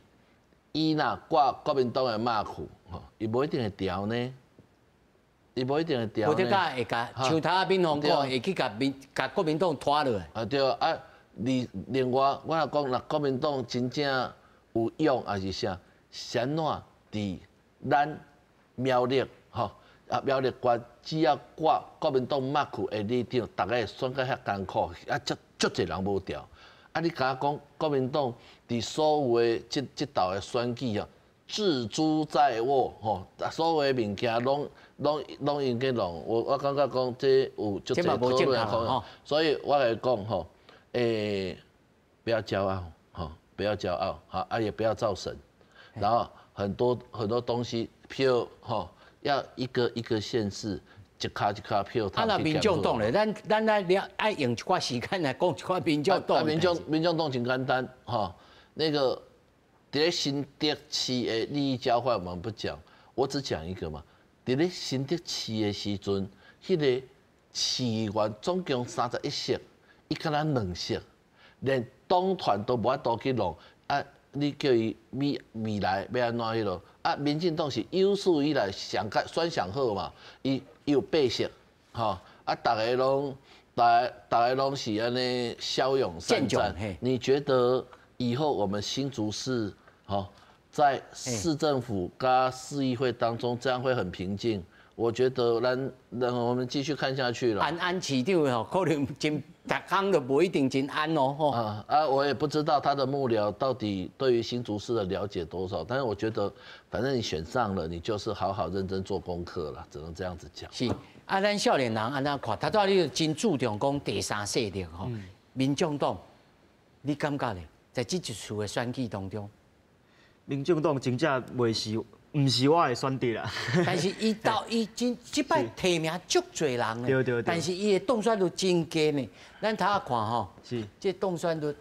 伊若掛國民黨的馬庫，吼，伊無一定會牢呢。伊無一定會牢。無得共會共像頭仔敏鳳講，會去共國民黨拖落來。啊對啊，另外我若講，若國民黨真正有用，抑是啥？是按怎佇咱苗栗吼？啊，苗栗縣只要掛國民黨馬庫的里長，逐家選甲遐艱苦，啊，足足濟人無牢。啊，你共我講國民黨佇所有的這道的選舉啊，智珠在握吼，所有的物件攏應該弄。我感覺講這有足濟討論空間，所以我來講吼，不要驕傲，吼，不要驕傲，好啊，也不要造神，然後很多很多東西，譬如吼，要一個一個縣市，一跤一跤票。啊，那民眾黨咧，咱來了愛用一寡時間來講一寡民眾黨。民眾黨真簡單，吼，那個佇咧新竹市的利益交換，我們不講，我只講一個嘛。佇咧新竹市的時陣，彼個市議員總共31席，伊敢若兩席，連黨團都無法度去弄啊！你叫伊未來欲按怎彼落？啊，民進黨是有史以來上較選上好嘛，伊有八席，吼啊，逐家攏是按呢驍勇善戰。你覺得以後我們新竹市，吼，在市政府佮市議會當中，這樣會很平靜？我觉得咱我们继续看下去了。安安市长吼，可能真逐工都无一定真安哦吼。啊啊，我也不知道他的幕僚到底对于新竹市的了解多少，但是我觉得，反正你选上了，你就是好好认真做功课了，只能这样子讲。是，啊，咱少年人按怎看？头拄仔你真注重讲第三势力吼，民众党，你感觉咧？在这一次的选举当中，民众党真正袂是，毋是我的选择啦。但是伊到伊真这摆提名足济人呢，对对对。但是伊的当选率真低呢。咱头仔看吼，这当选率，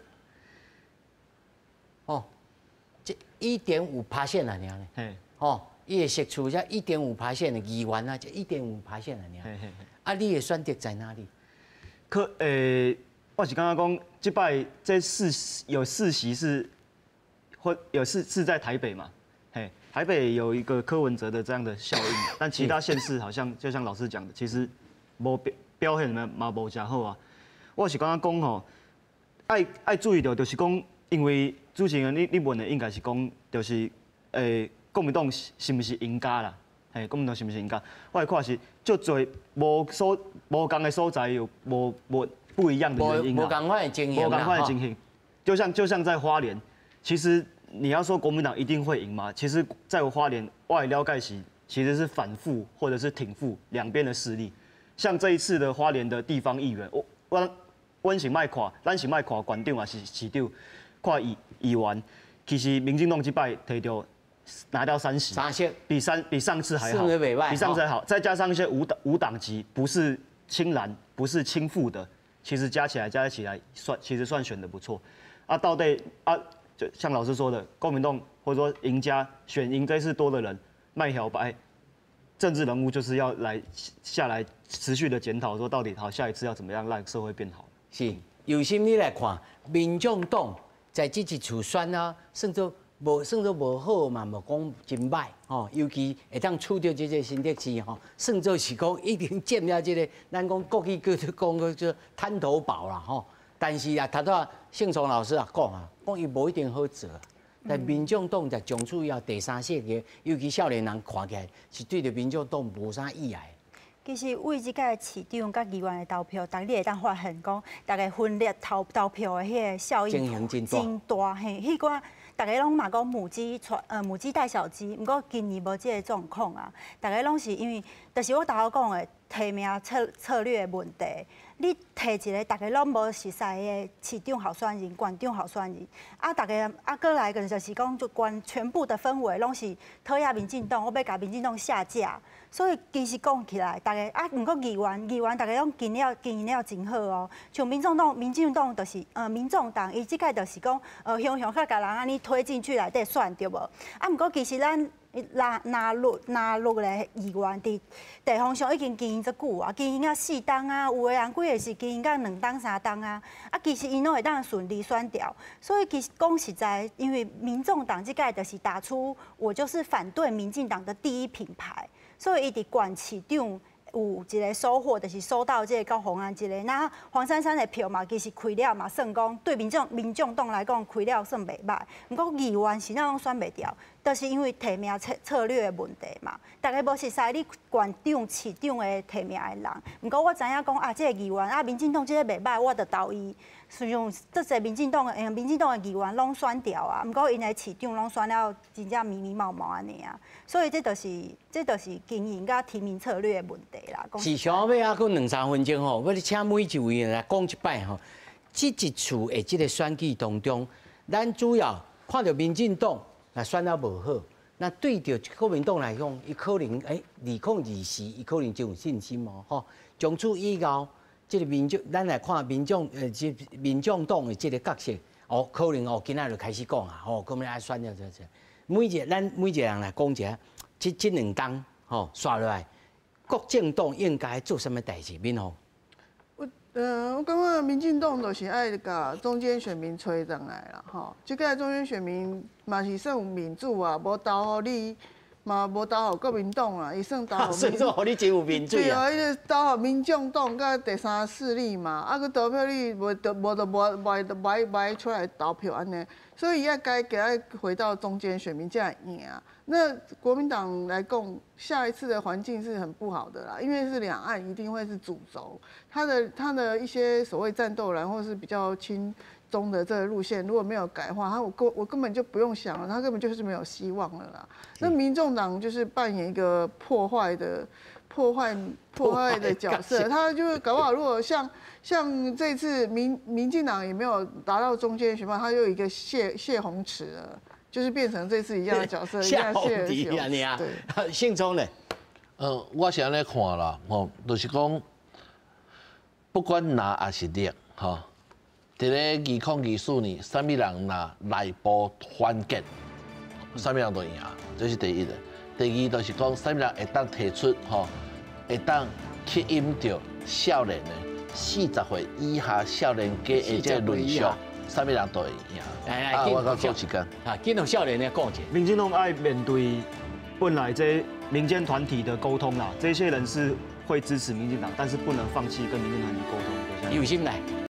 哦，这1.5%啊，尔呢。吼，伊的席次才1.5%的议员啊，这1.5%啊，尔。啊，你的选择在哪里？我是感觉讲，这摆这四有四席是，或有四是在台北嘛？嘿，台北有一个柯文哲的这样的效应，但其他县市好像就像老师讲的，其实无表现嘛嘛无诚好啊。我是感觉讲吼，爱注意到就是讲，因为主持人你问的应该是讲，就是国民党是毋是赢家啦？嘿，国民党是毋是赢家？我来看是足济无仝的所在有无不一样的原因啊，无仝款的情形，无仝款的情形，就像在花莲，其实你要说国民党一定会赢吗？其实，在花莲我的了解是，其实是反傅或者是挺傅两边的势力。像这一次的花莲的地方议员，我是莫看，咱是莫看县长抑是市长，看议员，其实民进党这摆提著拿到3席，3席比上次还好，比上次还好，再加上一些无党籍，不是亲蓝，不是亲傅的。其实加起来算，其实算选的不错，啊，到底啊，就像老师说的，国民党或者说赢家选赢这次多的人，莫摇摆，政治人物就是要来下来持续的检讨，说到底好下一次要怎么样让社会变好。是，有心你来看，民众党在这一次选啊，算做无好嘛，无讲真歹吼，尤其会当取著这个新竹市吼，算做是讲已经占了这个，咱讲国语叫做讲叫做滩头堡啦吼。但是啊，头拄仔盛聪老师也讲啊，讲伊无一定好做。但民众党在从此以后第三势力，尤其少年人看起来是对著民众党无啥意爱。其实为这届市长佮议员的投票，逐日会当发现讲，逐家分裂投票的彼个效应真大嘿，彼寡。逐家拢嘛讲母鸡带小鸡，毋过今年无这个状况啊。逐家拢是因为，就是我头拄讲的提名策略的问题。你提一个，逐家拢无熟似的市长候选人、县长候选人，啊，逐家啊，阁来个就是讲，就关全部的氛围拢是讨厌民进党，我欲共民进党下架。所以其实讲起来，逐家啊，毋过议员逐家拢经营了真好哦。像民众党、民进党就是，民众党伊这届就是讲，雄雄较共人按呢推进去内底选对无？啊，毋过其实咱蓝绿的议员伫地方上已经经营足久啊，经营啊4冬啊，有的人几个是经营到2冬3冬啊，啊，其实𪜶拢会当顺利选著。所以其实讲实在，因为民众党这届就是打出我就是反对民进党的第一品牌，所以伊伫县市长有一个收获，就是收到这个高虹安这个。那黄珊珊的票嘛，其实开了嘛，算讲对民众党来讲开了算袂䆀。毋过议员是哪拢选袂著，就是因为提名策略的问题嘛。逐家无熟似你县长、市长的提名的人。毋过我知影讲啊，这个议员啊，民进党这个袂䆀，我就投伊。像足济民进党的议员拢选著啊，毋过𪜶的市长拢选了真正迷迷毛毛按呢啊。所以这就是经营佮提名策略的问题啦。是上尾犹阁两三分钟吼，欲请每一位来讲一摆吼。这一次的这个选举当中，咱主要看著民进党若选了无好，那对著国民党来讲，伊可能2024，伊可能就有信心哦吼。从此以后，这个民众，咱来看这民众党的这个角色，哦，可能哦，今仔就开始讲啊，吼，可能爱选了这这。每一个咱每一个人来讲一下，这2冬吼，煞落来，各政党应该做啥物代志？敏凤。我感觉民进党就是爱共中间选民揣转来啦，吼。这届中间选民嘛是算有民主啊，无投予你，嘛无投予国民党啦，伊算投予。算做予你真有民主。对啊，伊就投予民众党佮第三势力嘛，啊，佮投票你无就无就无无无爱出来投票按呢。所以伊愛改革愛回到中間選民才會贏。那國民黨來講，下一次的環境是很不好的啦，因為是兩岸一定會是主軸，他的一些所謂戰鬥藍或是比較親中的這個路線，如果沒有改的話，他我根本就不用想了，他根本就是沒有希望了啦。那民眾黨就是扮演一個破壞的角色，他就搞不好如果像這次民進黨也沒有達到中間選票，他又一個謝洪池了。就是變成這次一樣的角色，謝宏池按呢啊，對，信聰咧，我是按呢看啦，吼，就是講，不管藍抑是綠，吼，佇咧2024年，啥物人若內部團結，啥物人都贏，這是第一个。第二就是講，啥物人會當提出，吼，會當吸引著少年的40歲以下少年家的這個論述。啥物人都會贏。啊，我閣做時間。啊，緊予少年來講一下。民進黨愛面對本來這民間團體的溝通啦，這些人是會支持民進黨，但是不能放棄跟民進團體溝通。有心來。